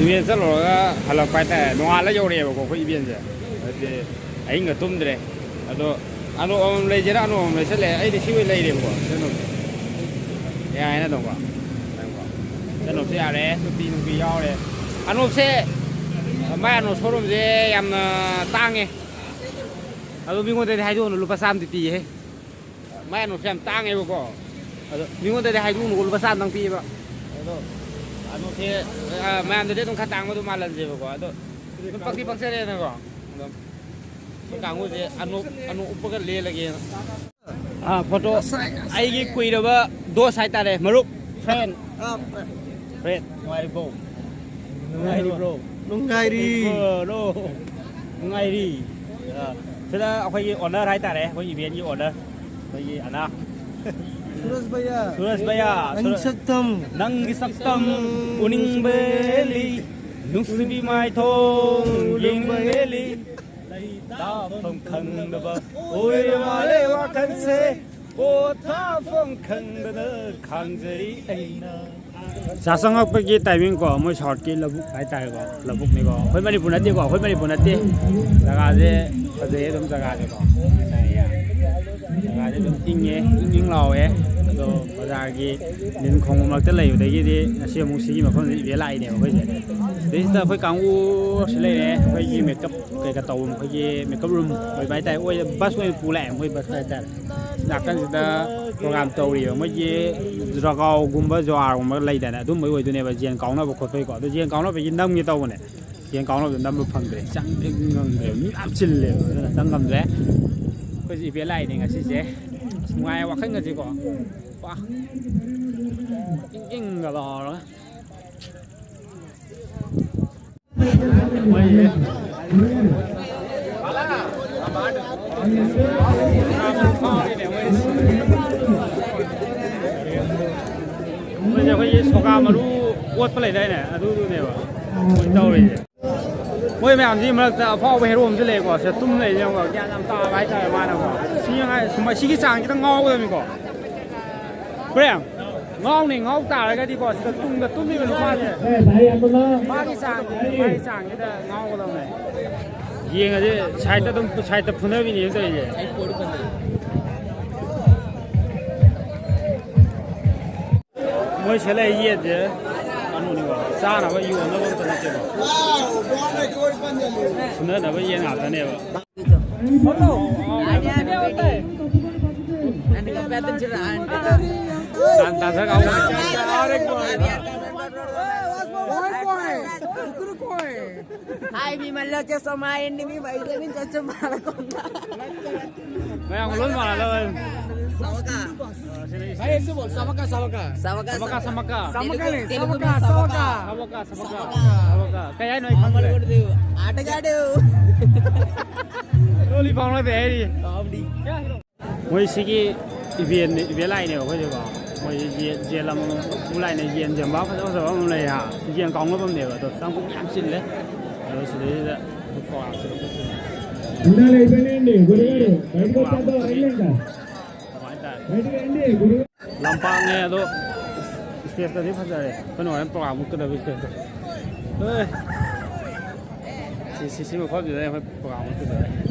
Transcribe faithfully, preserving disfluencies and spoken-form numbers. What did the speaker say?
Event ꯆꯠꯂꯨꯔꯒ ꯍꯜꯂꯛꯄ ꯍꯥꯏꯇꯥꯔꯦ, ꯅꯣꯡꯉꯥꯜꯂ ꯌꯧꯔꯛꯑꯦꯕꯀꯣ ꯑꯩꯈꯣꯏ ꯏꯚꯦꯟꯁꯦ꯫ ꯑꯗꯨꯗꯤ ꯑꯍꯤꯡꯒ ꯇꯨꯝꯗ꯭ꯔꯦ꯫ ꯑꯗꯣ ꯑꯅꯣꯞ ꯑꯃꯃꯝ ꯂꯩꯁꯤꯔꯥ, ꯑꯅꯣꯞ ꯑꯃꯃꯝ ꯂꯩꯁꯜꯂꯦ꯫ ꯑꯩꯗꯤ ꯁꯤ ꯑꯣꯏꯅ ꯂꯩꯔꯦꯕꯀꯣ, ꯁꯤ ꯑꯅꯣꯞꯁꯦ꯫ ꯌꯥꯏꯅ ꯑꯗꯨꯝꯀꯣ꯫ ꯁꯤ ꯑꯅꯣꯞꯁꯦ ꯌꯥꯔꯦ, ꯇꯨꯄꯤ ꯅꯨꯄꯤ ꯌꯥꯎꯔꯦ꯫ ꯑꯅꯣꯞꯁꯦ, ꯃꯥꯏ ꯑꯅꯣꯞ ꯁꯣꯔꯨꯝꯁꯦ ꯌꯥꯝꯅ ꯇꯥꯡꯉꯦ꯫ ꯑꯗꯣ ꯃꯤꯉꯣꯟꯗꯗꯤ ꯍꯥꯏꯗꯣꯛꯑꯅꯨ, ꯂꯨꯄꯥ ꯆꯥꯝꯃꯗꯤ ꯄꯤꯌꯦ꯫ ꯃꯥꯏ ꯑꯅꯣꯞꯁꯦ ꯌꯥꯝ ꯇꯥꯡꯉꯦꯕꯀꯣ꯫ ꯑꯗꯣ ꯃꯤꯉꯣꯟꯗꯗꯤ ꯍꯥꯏꯗꯣꯛꯎꯅꯨꯀꯣ, ꯂꯨꯄꯥ ꯆꯥꯝꯃꯗꯪ ꯄꯤꯌꯦꯕ꯫ ꯑꯗꯣ ꯑꯅꯣꯞꯁꯦ, ꯑ, ꯃꯌꯥꯝꯗꯗꯤ ꯑꯗꯨꯝ ꯈꯔ ꯇꯥꯡꯕ ꯑꯗꯨꯝ ꯃꯥꯜꯍꯟꯁꯦꯕꯀꯣ꯫ ꯑꯗꯣ ꯑꯗꯨꯝ ꯄꯛꯇꯤ ꯄꯛꯆꯔꯦꯅꯀꯣ꯫ ꯑꯗꯨꯝ ꯑꯩꯈꯣꯏ ꯀꯥꯡꯕꯨꯁꯦ ꯑꯅꯣꯞ, ꯑꯅꯣꯞ ꯎꯞꯄꯒ ꯂꯦꯜꯂꯒꯦꯅ꯫ ꯑꯥ, ꯐꯣꯇꯣ꯫ ꯑꯩꯒꯤ ꯀꯨꯏꯔꯕ ꯗꯣꯁ ꯍꯥꯏꯇꯥꯔꯦ, ꯃꯔꯨꯞ, ꯐ꯭ꯔꯦꯟ꯫ ꯑꯥ, ꯐ꯭ꯔꯦꯟ꯫ ꯐ꯭ꯔꯦꯟ, ꯅꯨꯡꯉꯥꯏꯔꯤꯕ꯭ꯔꯣ? ꯅꯨꯡꯉꯥꯏꯔꯤꯕ꯭ꯔꯣ? ꯅꯨꯡꯉꯥꯏꯔꯤ꯫ ꯕ꯭ꯔꯣ, ꯅꯨꯡꯉꯥꯏꯔꯤ꯫ ꯑꯥ, ꯁꯤꯗ ꯑꯩꯈꯣꯏꯒꯤ ꯑꯣꯅꯔ ꯍꯥꯏꯇꯥꯔꯦ, ꯑꯩꯈꯣꯏ ꯏꯚꯦꯟꯒꯤ ꯑꯣꯅꯔ, ꯑꯩꯈꯣꯏꯒꯤ ꯑꯅꯥ꯫ ꯁꯨꯔꯖ ꯚꯩꯌꯥ꯫ ꯁꯨꯔꯖ ꯚꯩꯌꯥ, ꯅꯪꯒꯤ ꯁꯨꯔ-, ꯁꯛꯇꯝ ꯅꯪꯒꯤ ꯁꯛꯇꯝ ꯎꯅꯤꯡꯕ ꯎꯅꯤꯡꯕ ꯍꯦꯜꯂꯤ, ꯍꯦꯜꯂꯤ, ꯅꯨꯡꯁꯤꯕꯤ ꯃꯥꯏꯊꯣꯡ ꯎꯅꯤꯡꯕ ꯌꯦꯡꯅꯤꯡꯕ ꯍꯦꯜꯂꯤ꯫ ꯍꯦꯜꯂꯤ꯫ ꯂꯩꯇꯥꯐꯝ ꯈꯪꯗꯕ ꯑꯣꯏꯔ ꯃꯥꯜꯂꯦ ꯋꯥꯈꯜꯁꯦ, ꯄꯣꯊꯥꯐꯝ ꯈꯪꯗꯅ ꯈꯥꯡꯖꯔꯤ ꯑꯩꯅ꯫ ꯆꯥ ꯆꯪꯉꯛꯄꯒꯤ ꯇꯥꯏꯃꯤꯡ ꯀꯣ, ꯃꯣꯏ ꯁꯥꯎꯠꯀꯤ ꯂꯧꯕꯨꯛ ꯍꯥꯏꯇꯥꯔꯦꯀꯣ, ꯂꯧꯕꯨꯛꯅꯤꯀꯣ꯫ ꯑꯩꯈꯣꯏ ꯃꯅꯤꯄꯨꯔ ꯅꯠꯇꯦꯀꯣ, ꯑꯩꯈꯣꯏ ꯃꯅꯤꯄꯨꯔ ꯅꯠꯇꯦ꯫ ꯖꯒꯥꯁꯦ ꯐꯖꯩ ꯑꯗꯨꯝ ꯖꯒꯥꯁꯦꯀꯣ꯫ ꯖꯒꯥꯁꯦ ꯑꯗꯨꯝ ꯏꯪꯉꯦ, ꯏꯪ ꯏꯪ ꯂꯥꯎꯋꯦ꯫ ꯑꯗꯣ ꯕꯖꯥꯔꯒꯤ ꯂꯤꯟ ꯈꯣꯡꯕ ꯃꯔꯛꯇ ꯂꯩꯕꯗꯒꯤꯗꯤ ꯉꯁꯤ ꯑꯃꯨꯛ ꯁꯤꯒꯤ ꯃꯐꯝꯁꯤꯗ ꯏꯚꯦꯟ ꯂꯥꯛꯏꯅꯦꯕ ꯑꯩꯈꯣꯏꯁꯦ꯫ ꯁꯤꯗꯩꯁꯤꯗ ꯑꯩꯈꯣꯏ ꯀꯥꯡꯕꯨ ꯁꯤ ꯂꯩꯔꯦ, ꯑꯩꯈꯣꯏꯒꯤ ꯃꯦꯀꯞ ꯀꯩꯀꯥ ꯇꯧꯕ, ꯑꯩꯈꯣꯏꯒꯤ ꯃꯦꯀꯞ ꯔꯨꯝ ꯑꯣꯏꯕ ꯍꯥꯏꯇꯥꯔꯦ, ꯑꯣꯏ-, ꯕꯁ ꯑꯣꯏꯅ ꯄꯨ ꯂꯥꯛꯑꯦ ꯃꯣꯏ ꯕꯁ ꯍꯥꯏꯇꯥꯔꯦ꯫ ꯅꯥꯀꯟꯁꯤꯗ ꯄ꯭ꯔꯣꯒꯥꯝ ꯇꯧꯔꯤꯕ ꯃꯣꯏꯒꯤ ꯖꯒꯥꯎꯒꯨꯝꯕ ꯖ꯭ꯋꯥꯔꯒꯨꯝꯕ ꯂꯩꯗꯥꯏꯅꯦ, ꯑꯗꯨꯝꯕꯒꯤ ꯑꯣꯏꯗꯣꯏꯅꯦꯕ, ꯌꯦꯟ ꯀꯥꯎꯅꯕ ꯈꯣꯠꯄꯒꯤꯀꯣ꯫ ꯑꯗꯨ ꯌꯦꯟ ꯀꯥꯎꯅꯕꯒꯤ ꯅꯝꯒꯦ ꯇꯧꯕꯅꯦ, ꯌꯦꯟ ꯀꯥꯎꯅꯕꯗꯣ ꯅꯝꯕ ꯐꯪꯗ꯭ꯔꯦ, ꯆꯪꯕ ꯉꯝꯗ꯭ꯔꯦ, ꯃꯤ ꯌꯥꯝ ꯆꯤꯜꯂꯦꯕ, ꯑꯗꯨꯅ ꯆꯪ ꯉꯝꯗ꯭ꯔꯦ꯫ ꯑꯩꯈꯣꯏꯁꯦ ꯏꯚꯦꯟ ꯂꯥꯛꯏꯅꯦ ꯉꯁꯤꯁꯦ꯫ ꯑꯁ, ꯅꯨꯡꯉꯥꯏ ꯋꯥꯈꯜꯒꯁꯦꯀꯣ꯫ ꯋꯥ, ꯏꯪ ꯏꯪꯒ ꯂꯥꯎꯔꯒ꯫ ꯃꯣꯏꯁꯦ ꯑꯩꯈꯣꯏꯒꯤ ꯁꯣꯀꯥ ꯃꯔꯨ ꯑꯣꯠꯄ ꯂꯩꯗꯥꯏꯅꯦ, ꯑꯗꯨꯗꯨꯅꯦꯕ ꯃꯣꯏ ꯇꯧꯔꯤꯁꯦ꯫ ꯃꯣꯏ ꯃꯌꯥꯝꯁꯤꯒꯤ ꯃꯔꯛꯇ ꯑꯐꯥꯎꯕ ꯍꯦꯔꯣ ꯑꯃꯁꯨ ꯂꯩꯀꯣ, ꯁꯤꯗ ꯇꯨꯝ ꯂꯩꯔꯤꯁꯦ ꯌꯦꯡꯉꯣ, ꯒ꯭ꯌꯥꯟ ꯌꯥꯝ ꯇꯥꯕ ꯍꯥꯏꯇꯥꯔꯦ ꯃꯥꯅꯀꯣ꯫ ꯁꯤ ꯌꯦꯡꯉꯣ, ꯁꯨꯝ ꯁꯤꯒꯤ ꯆꯥꯡꯁꯤꯗ ꯉꯥꯎꯒꯗꯕꯅꯤꯀꯣ꯫ ꯄ꯭ꯔꯦꯝ, ꯉꯥꯎꯅꯤ, ꯉꯥꯎ ꯇꯥꯔꯒꯗꯤꯀꯣ, ꯁꯤꯗ ꯇꯨꯡꯗ ꯇꯨꯝꯃꯤꯕ ꯅꯨꯄꯥꯁꯦ, ꯑꯦ, ꯚꯥꯏ, ꯑꯃꯅ ꯃꯥꯒꯤ ꯆꯥꯡ, ꯃꯥꯒꯤ ꯆꯥꯡꯁꯤꯗ ꯉꯥꯎꯒꯗꯕꯅꯦ꯫ ꯌꯦꯡꯉꯗꯤ ꯁꯥꯏꯠꯇ ꯑꯗꯨꯝ, ꯁꯥꯏꯠꯇ ꯐꯨꯅꯕꯤꯅꯦꯕ ꯇꯧꯔꯤꯁꯦ꯫ ꯃꯣꯏ ꯁꯤꯗ ꯂꯩ ꯌꯦꯟꯁꯦ ꯀꯩꯅꯣꯅꯤꯀꯣ, ꯆꯥꯅꯕ ꯌꯣꯟꯅꯕ ꯑꯝꯇ ꯅꯠꯇꯦꯕ꯫ ꯐꯨꯅꯅꯕ ꯌꯦꯟ ꯉꯥꯛꯇꯅꯦꯕ꯫ Hai, mi malla che so ma endi mi bai se min che che mala konna. ꯃꯌꯥꯝ ꯂꯣꯏ ꯃꯥꯟꯅꯗꯕ꯫ Sawaka. Hai, ese bol, sawaka, sawaka. Sawaka, sawaka, sawaka. Sawaka ne, sawaka, sawaka. Sawaka, sawaka. Sawaka. ꯀꯩ ꯍꯥꯏꯅꯣ ꯑꯩ ꯈꯪꯗ꯭ꯔꯦ꯫ Aatagaadu. ꯂꯣꯂꯤ ꯐꯥꯎꯅꯗꯦ ꯍꯥꯏꯔꯤ꯫ ꯃꯣꯏ ꯁꯤꯒꯤ ꯏꯚꯦꯟ, ꯏꯚꯦꯟ ꯂꯥꯛꯏꯅꯦꯕ ꯑꯩꯈꯣꯏꯁꯦꯀꯣ꯫ ꯃꯣꯏ ꯌꯦꯟ, ꯌꯦꯟ ꯑꯃꯃꯝ ꯄꯨ ꯂꯥꯛꯏꯅꯦ꯫ ꯌꯦꯟꯁꯦ ꯃꯍꯥꯎ ꯐꯖ ꯐꯖꯕ ꯑꯃ ꯂꯩ ꯍꯥ꯫ ꯌꯦꯟ ꯀꯥꯎꯅꯐꯝꯅꯦꯕ ꯑꯗꯣ ꯆꯪꯕ ꯌꯥꯝ ꯆꯤꯜꯂꯦ꯫ ꯑꯗꯣ ꯁꯤꯗꯩꯁꯤꯗ ꯄ꯭ꯔꯣꯒ꯭ꯔꯥꯝꯁꯦ ꯂꯧꯊꯣꯛꯇꯣꯏꯅꯦ꯫ ꯎꯅ ꯂꯩꯕꯅꯦ, ꯒꯨꯔꯨꯒꯥꯔꯨ. ꯕయటకు ꯄ꯭ꯔꯣꯒ꯭ꯔꯥꯝ ꯋꯥ ꯂꯧꯊꯣꯛꯇꯣꯏꯅꯦ꯫ ꯂꯝꯄꯥꯛꯅꯦ ꯑꯗꯣ ꯏꯁꯇꯦꯖꯇꯗꯤ ꯐꯖꯔꯦ꯫ ꯑꯩꯈꯣꯏꯅ ꯍꯣꯔꯦꯟ ꯄ꯭ꯔꯣꯒ꯭ꯔꯥꯝ ꯎꯠꯀꯗꯕ ꯏꯁꯇꯦꯖꯇꯣ꯫ ꯑꯦ꯫ ꯁꯤ, ꯁꯤ, ꯁꯤ ꯃꯐꯝꯁꯤꯗ ꯑꯩꯈꯣꯏ ꯄ꯭ꯔꯣꯒ꯭ꯔꯥꯝ ꯎꯠꯀꯗꯕ꯫